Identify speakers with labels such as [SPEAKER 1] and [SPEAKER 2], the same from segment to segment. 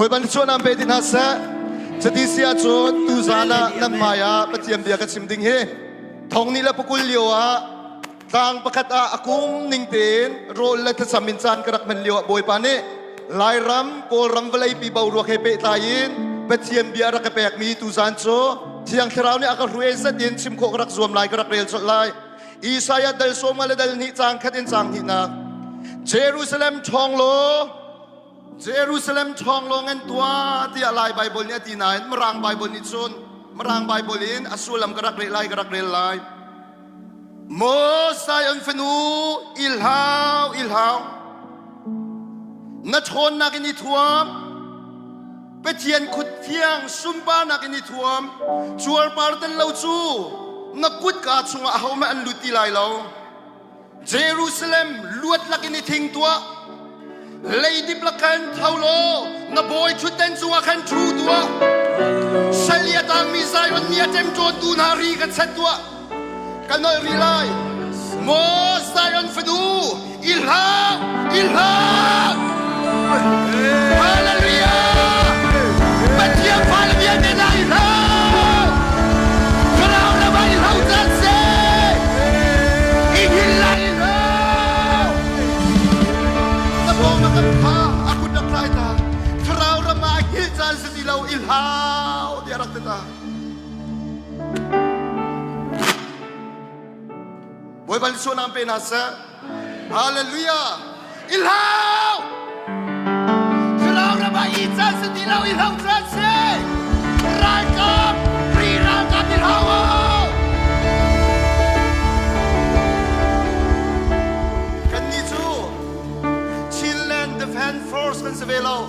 [SPEAKER 1] Bawipa nih chuah pe ti hna seh. Cuti si ahcun tuzaan ah nan hmai ah Pathian bia ka chim ding hi thong ni le pakul lio ah tlang pakhat ah a kum ning tein rawl le thlacam in caan ka rak hman lio ah Bawipa nih Lairam Kawlram vawleipi boruak he pehtlai in Pathian bia rak ka pekmi tuzaan cu Thiang Thlarau nih a ka hruai zat in chim khawh ka rak zuam lai ka rak rel colh lai. Isaiah dal sawm le dal hnih caang khat in caang hnihnak Jerusalem ṭhawng law Jerusalem ṭhawng lawng an tuah tiah Lai Baibal nih a ti nain Mirang Baibal nih cun Mirang Baibal in a sullam ka rak rel lai ka rak rel lai. Maw Zion fanu i hlau i hlau na ṭhawnnak in i thuam Pathian khut thiang sunparnak in i thuam cuarpar tel lo cu na kutka chungah ahohmanh an lut ti lai lo. Jerusalem luat lakin i thing tuah. Leidip lakan tho law na bawi ṭhutden cungah khan ṭhu tuah. Sal i a tangmi Zion mi a ṭemṭawntu hna ri ka chat tuah. Ka nolh rih lai. Maw Zion fanu, i hlau, i hlau! Hallelujah! Pathian fale vialte hna i hlau! Thlarau lam ah i hlau caan seh! I hngilh lai i hlau! Na pawng na kan pha, a kut rak tlai ta. Thlarau ram ah a hngilh caan si ti lo, i hlau tiah rak ti ta. Bawipa nih sualnak pe hna seh. Hallelujah! I hlau! Thlarau ram ah i caan si ti lo, i hlau caan si! Ralkap, ri ralkap i hlau u! Kannih cu Chinland Defense Force kan si ve lo.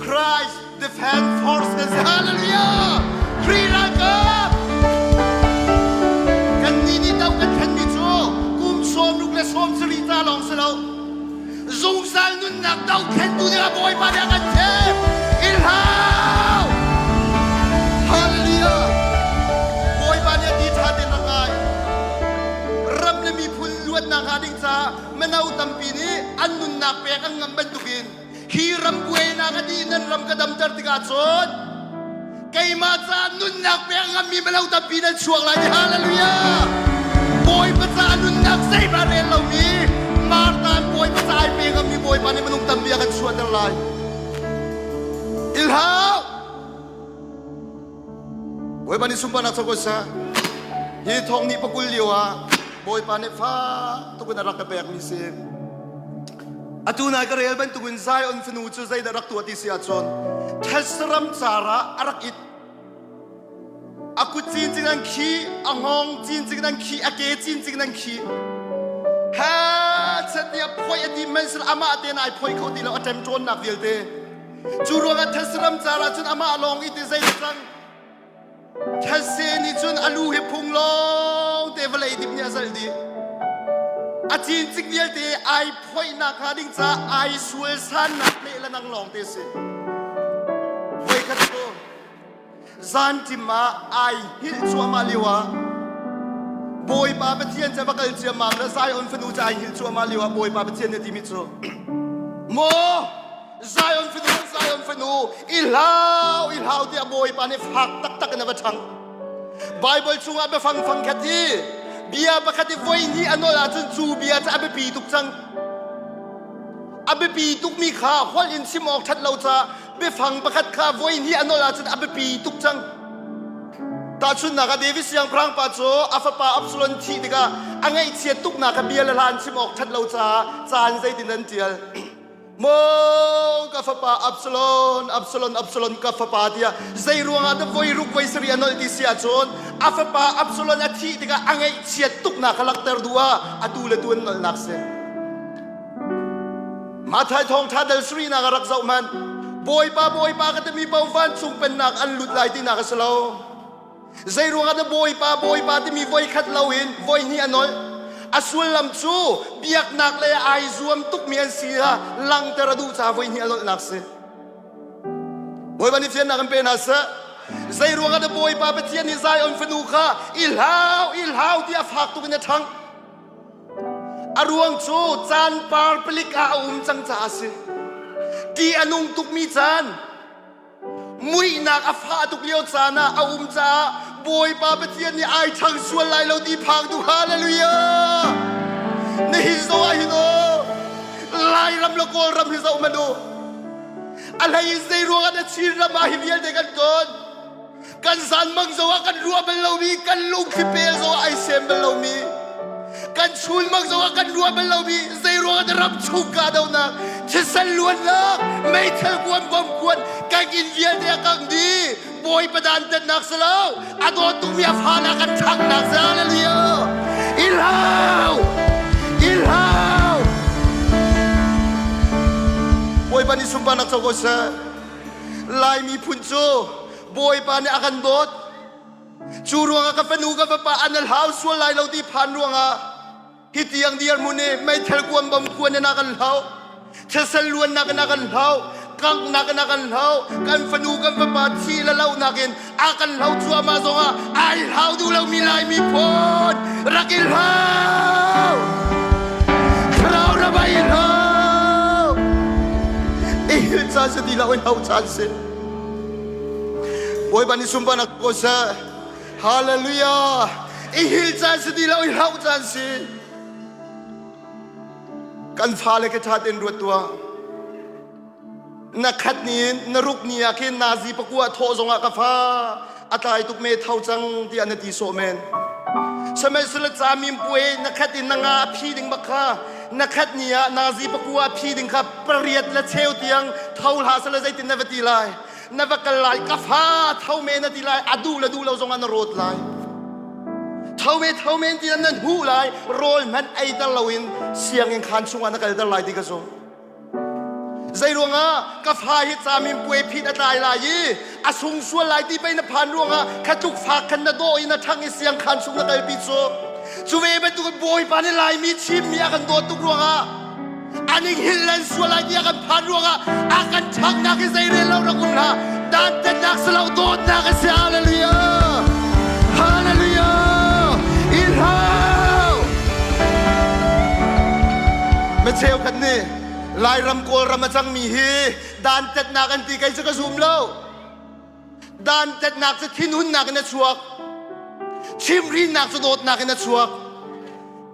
[SPEAKER 1] Christ Defense Force kan si. Hallelujah! Khrih ralkap! Kannih nih do kan thlenmi cu kum sawmruk le sawmsarih ca lawng si lo. Zungzal nunnak dothlentu dingah Bawipa nih a kan thim. I hlau! Hallelujah! Bawipa nih a ti ṭha tein rak ngai. Ram le miphun luatnak hnga ding caah mino tampi nih an nunnak pek an ngam bantukin hi ram buainak a dih nan ram ka damter tikah cun keimah caah nunnak pek ngammi mino tampi nan chuak lai ti hallelujah bawipa caah nunnak zeihmah rel lomi Martan bawipa caah ai pe ngammi bawipa nih minung tampi a kan chuahter lai ilhau Bawipa nih sunparnak co ko seh. Hi thawng nih pakul lio ah Bawipa nih fak tuk in a rak ka pekmi si. Atu nai ka rel bantukin Zion fanu cu zeidah rak tuah ti si ahcun thesram car ah a rak it. A kut cincin an khi, a hngawng cincin an khi, a ke cincin an khi. Ha chet nih a phoi a ti man sel amah tein ai phoi kho ti lo a ṭemṭawnnak vialte. Cu ruangah thesram car ah cun amah lawng i ti zei cang these nih cun a lu hi phung lawng te vawlei dip nih a zalh dih. A cincik vialte ai phoihnak hnga ding caah ai sual sannak leh le nang lawng te si. Voikhat cu Zanṭim ah ai hngilh cuahmah lio ah Bawipa Pathian cu va kal ciammam le Zion fanu cu ai hngilh cuahmah lio ah Bawipa Pathian nih a timi cu Maw Zion fanu Zion fanu i hlau i hlau tiah Bawipa nih fak taktak in a va ṭhang. Baibal chungah biafang fangkhat hi bia pakhat i voi hnih a nawl ahcun cu bia cu a biapi tuk cang. A biapi tukmi kha holh in chim awk ṭhat lo caah biafang pakhat kha voi hnih a nolh ahcun a biapi tuk cang. Tahchunhnak ah David siangpahrang pa cu a fapa Absalom thih tikah a ngaihchiat tuknak kha bia le hla an chim awk ṭhat lo caah ca in zeitin an ṭial. Maw ka fapa Absalom, Absalom, Absalom ka fapa tiah zei ruangah dah voi ruk voi sarih a nolh ti si ahcun a fapa Absalom a thih tikah a ngaihchiat tuknak kha langhter duh ah atu le tu an nolhnak si. Matthai thawngṭha dal sarihnak ah rak zoh hmanh. Bawipa, Bawipa ka timi paoh vancung pennak an lut lai tinak a si lo. Zei ruangah dah Bawipa, Bawipa timi voikhat loin voihnih a nolh? A sullam cu biaknak le ai zuam tukmi an si kha langhter a duh caah voihnih a nolhnak si. Bawipa nih fiannak in pe hna seh. Zei ruangah dah Bawipa Pathian nih Zion fanu kha i hlau, i hlau tiah fak tuk in a ṭhangh? A ruang cu caan par palik ah a um cang caah a si. Ṭih a nung tukmi caan. Muihnak a fah tuk lio caan ah a um caah Bawipa Pathian nih ai ṭhang sual lai lo ti phang tu hallelujah. Nihin zong ah hin aw Lairam le Kawlram hi zoh hmanh u. A hlei in zei ruangah na Chin ram ah hi vialte kan ton. Kan zanmang zongah kan ruah bal lomi, kan lungthli pel zongah ai sem bal lomi, kan chunmang zongah kan ruah bal lomi, zei ruangah dah ram chung kahdohnak, thisen luannak, meithal kuan bom kuan, kan inn vialte a kang dih. Bawipa dantatnak si lo, a dawt tukmi a fa na kan ṭhanghnak si. Hallelujah! I hlau! I hlau! Bawipa nih sunparnak co ko seh. Lai miphun cu Bawipa nih a kan dawt. Cu ruangah ka fanu ka fapa an hlau sual lai lo ti phan ruangah hi tiang dirhmun i meithal kuan bom kuan in a kan hlau. Thisen luannak in a kan hlau. Kanghnak in a kan hlau. Kan fanu kan fapa thi le lohnak in a kan hlau cuahmah zongah ai hlau duh lomi Lai miphun rak i hlau. Thlarau ram ah i hlau. I hil caan si ti lo i hlau caan si. Bawipa nih sunparnak ko seh. Hallelujah. I hil caan si ti lo i hlauh caan si. Kan fale ke ṭha tein ruat tuah. Na khat ni in na ruk ni ah khin nazi pakua thawh zongah ka fa a tlai tuk me tho cang tiah na ti sawh men. Sihmanhsehlaw ca mimpuai na khat in na nga a phi ding bak kha na khat ni ah nazi pakua a phi ding kha pariat le cheu tiang tho hlah sehla zeitin na va ti lai. Na va kal lai ka fa tho me na ti lai a duh le duh lo zongah na rawt lai. Tho me tho men ti nan huh lai rawl hmanh ei ter loin sianginn khaan chungah na kalter lai ti ka zumh. Zei ruangah ka fa hi camin puai phit a tlai lai i a sung sual lai ti pei na phan ruangah kha tluk fak khan na dawh i na ṭhang i siang khaan chung na kalpi cu. Cu ve bantuk Bawipa nih Laimi Chinmi a kan dawt tuk ruangah an i hngilh lan sual lai ti a kan phan ruangah a kan ṭhanghnak hi zei rel lo rak um hlah. Dantatnak si lo dawtnak a si. Hallelujah! Hallelujah! I hlau! Micheu khat nih Lairam Kawlram a cangmi hi dantatnak an ti kei cu ka zum lo. Dantatnak cu thinhunnak in a chuak. Chimhrinnak cu dawtnak in a chuak.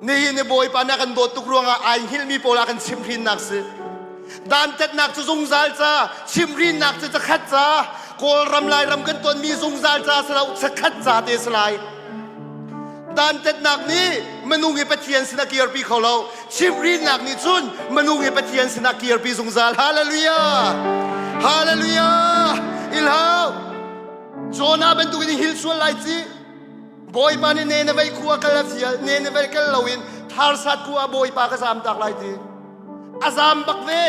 [SPEAKER 1] Nihin ni Bawipa nih a kan dawt tuk ruangah ai hngilhmi pawl a kan chimhrinnak si. Dantatnak cu zungzal ca, chimhrinnak cu cakhat ca, Kawlram Lairam kan tonmi zungzal ca si lo, cakhat ca te si lai. Dantatnak nih minung hi Pathian sinah kirpi kho lo. Chimhrinnak nih cun minung hi Pathian sinah kirpi zungzal. Hallelujah! Hallelujah! Ilhau! Jonah bantukin i hil sual lai ci. Bawipa nih Nineveh khua kal a fial. Nineveh kal loin Tharsat khua Bawipa ka zamtak lai ti. A zam bak ve.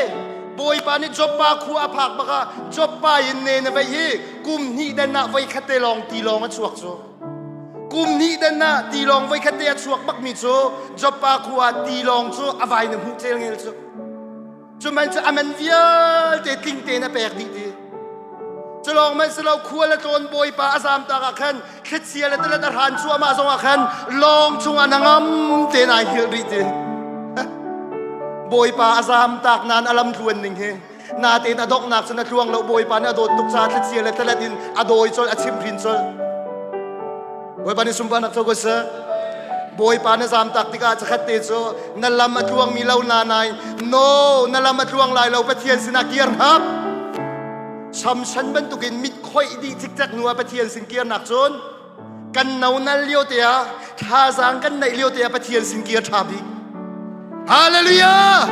[SPEAKER 1] Bawipa nih Joppa khua a phak bak ah Joppa in Nineveh hi kum hnih dan ah voikhat te lawng tilawng a chuak cu. Kum hnih dan ah tilawng voikhat te a chuak bakmi cu Joppa khua tilawng cu a vai na hmuh celngel cu. Cu man cu a man vialte tling tein a pek dih ti. Cu lawng man si lo khual a tlawn bawipa a zamtak ah khan thlichia le tilet a hran cuahmah zongah khan lawng chungah na ngam tein ai hngilh rih ti. Bawipa a zamtak nain a lam tluan ning hi natein a donghnak cun a tluang lo bawipa nih a dawt tuk caah thlichia le tilet in a dawi colh a chimhrin colh. Bawipa nih sunparnak co ko seh. Bawipa na zamtak tikah cakhat te cu na lam a tluangmi lo na nain no na lam a tluang lai lo Pathian sinah kir hngap. Samson bantukin mit khoih dih cikcek hnu ah Pathian sin kirnak cun kan no nal lio te ah thazaang kan neih lio te ah Pathian sin kir ṭha bik. Hallelujah!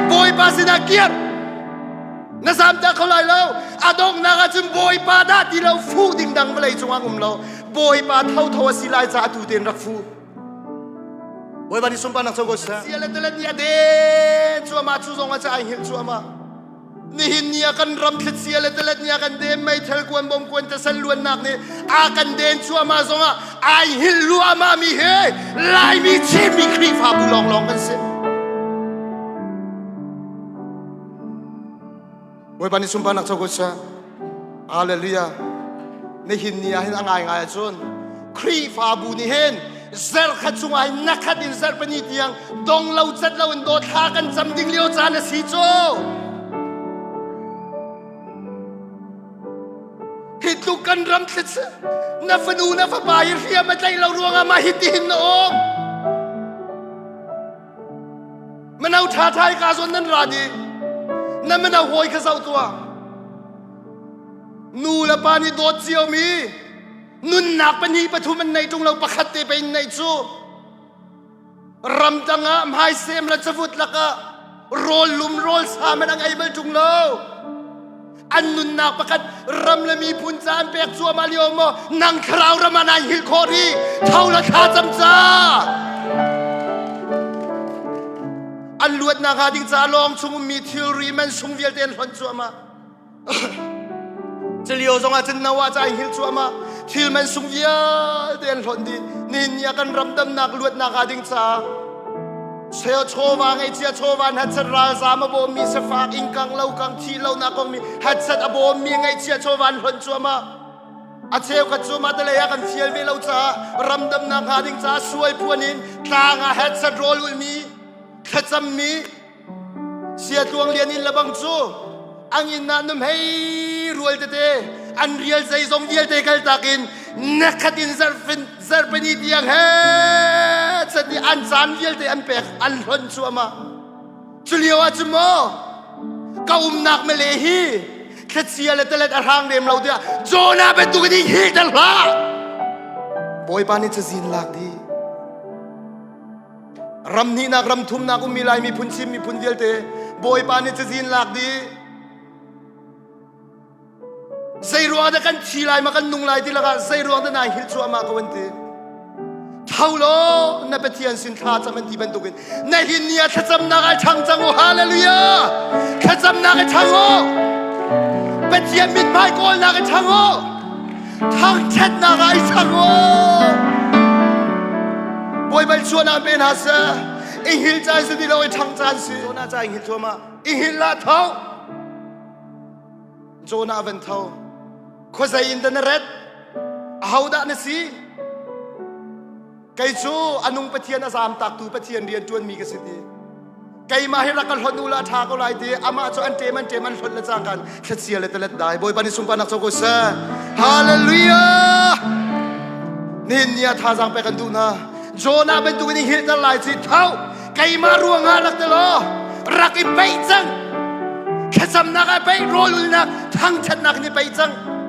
[SPEAKER 1] Bawipa sinah kir. Na zamter kho lai lo. A donghnak ah cun Bawipa dah ti lo fuh ding dang vawlei cungah um lo. Bawipa thotho a si lai caah atu tein rak fu. Bawipa nih sunparnak co ko seh. Sia le telet nih a den cuahmah cu zong ah ca ai hngilh cuahmah. Nihin ni ah kan ram thlichia le telet nih a kan den meithal kuan bom kuan tasal luannak nih a kan den cuahmah zongah ai hngilh luahmah mi hi Laimi Chinmi Khrihfabu lawnglawng kan si. Bawipa nih sunparnak co ko seh. Hallelujah. Nihin ni ah hin a ngaingai ahcun Khrihfabu nih hin zarkhat chungah hin nakhat in zarhpini tiang dong lo cat lo in dawthla kan cam ding lio caan a si cu. Hi tluk kan ram thlichia na fanu na fapa hi hriam a tlaih lo ruangah mah hi tihin na um. Mano ṭha ṭha hi ka zawn nan ra dih. Na mano hawi kha zoh tuah. Nu le pa nih dawt ciomi nunnak pahnih pathum an neih ṭung lo pakhat te pei in neih cu. Ramdang ah hmaisem le cavut lakah rawl lum rawl sa man ang ei bal ṭung lo. An nunnak pakhat ram le miphun ca an pek cuahmah lio maw nang thlarau ram ah nai hil khawh rih tho la thla cam ca. An luatnak hnga ding ca lawng chung ummi thilri man sung vialte an hlonh cuahmah. Culio zongah cun Noah ca in hil cuahmah thil man sung vialte an hlonh dih. Nihin ni ah kan ram damnak luatnak hnga ding caah chawva ngeihcia chawva hatchet ralzam a bawmmi sifak ingkang lokang thi lonak kong mi hatchet a bawmmi ngeihcia chawva an hlonh cuahmah. A cheukhat cu mah telei ah kan fial ve lo caah ram damnak hnga ding caah sual phuan in tlang ah hatchet rawl ulmi thlacammi Siatluang lian in lebang cu ang inn ah nuhmei rual tete an rial zeizong vialte kaltak in nekhat in zarhfin zarhpini tiang he chan i an caan vialte an pek an hlonh cuahmah. Cu lio ah cu maw ka umnak male hi thlachia le talet a hrang lem lo tiah Jonah bantuk in hilter hlah. Bawipa nih cazin lak dih. Ram hnihnak ram thumnak ummi Lai miphun Chin miphun vialte Bawipa nih cazin lak dih. Zei ruang dah kan thi lai ma kan nung lai ti lakah zei ruang dah nai hil cuahmah ko an ti. Tho law na Pathian sin thla cam an ti bantukin na hin ni ah thlacamnak ai chang cang u hallelujah thlacamnak ai chang u Pathian mithmai kawlnak ai chang u Thangṭhatnak ah i chang u. Bawipa chuan ah pe hna seh. I hil caan si ti lo i ṭhang caan si. Jonah ca i hil thuamah. I hil lah tho. Jonah van tho. Khuazei in dah na ret? Ahodah na si? Kei cu a nung Pathian a zaamtaktu Pathian rian ṭuanmi ka si ti. Keimah hi rak ka hlonh u la ṭha ko lai ti. Amah cu an ṭem an ṭem an hlonh le cangkan thlachia le talet dai. Bawipa nih sunparnak co ko seh. Hallelujah! Nihin ni ah thazaang pek kan duh hna. Jonah bantukin i hilter lai ci tho. Keimah ruangah rak ti law rak i peih cang. Thlacamnak ah peih, rawlulnak, thangṭhatnak in i peih cang.